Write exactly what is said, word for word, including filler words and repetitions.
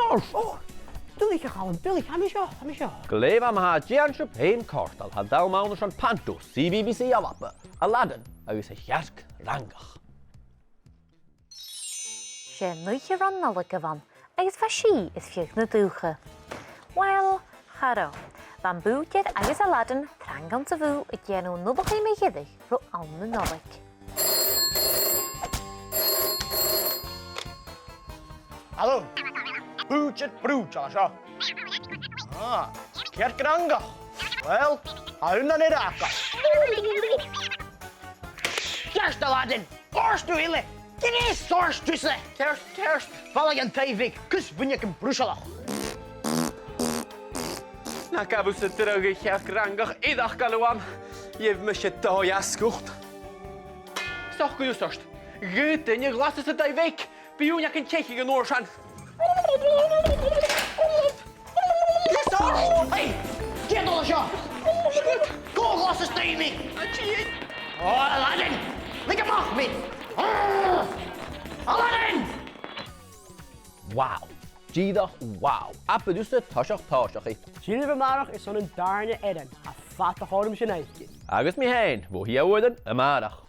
Ors! Ò, duilich, a Chaluim, duilich, tha mi seo, tha mi seo. Glè mhath ma-thà, dèan sibh fhèin còrdadh, tha an t-àm ann airson Panto, CBBC ALBA, Aladdin agus a' Chearc-Fhrangach. 'S e an oidhche ron Nollaig a bh' ann, agus bha sìth air feadh na dùthcha. Uill, cha robh. Bha am bùidsear agus Aladdin trang anns a' bhùth a' dèanamh an ullachaidh mu dheireadh ro àm na Nollaig. Halò? Bùidsear brùideil an seo. Ah, Cearc-Fhrangach. Uill, tha aon an aire agam. Ceart, Aladdin! Òrdugh eile! Greas ort thusa! Ceart, ceart. Falbh dhan taigh bheag, cus uinneagan Bruisealach. Na gabh thusa dragh, a Chearc-Fhrangach, iarraidh gu leòr. Gheibh mise dòigh às dhut. Socair thusa ort. Dh'fhaodadh duine a ghlasadh san taigh bheag. Bidh uinneagan teth aig an uair sin. Hey! Dè tha dol an seo? Cò ghlas an taigh mi? Ò, Aladdin! Leig a-mach mi! Aladdin! Wow! Dìreach wow! Abair thusa toiseach tòiseachaidh. Tìoraidh a-màireach airson an dàrna earrann, tha fada a' chòrr an sin aice. Agus mi fhèin, bho thìde uairean a-màireach.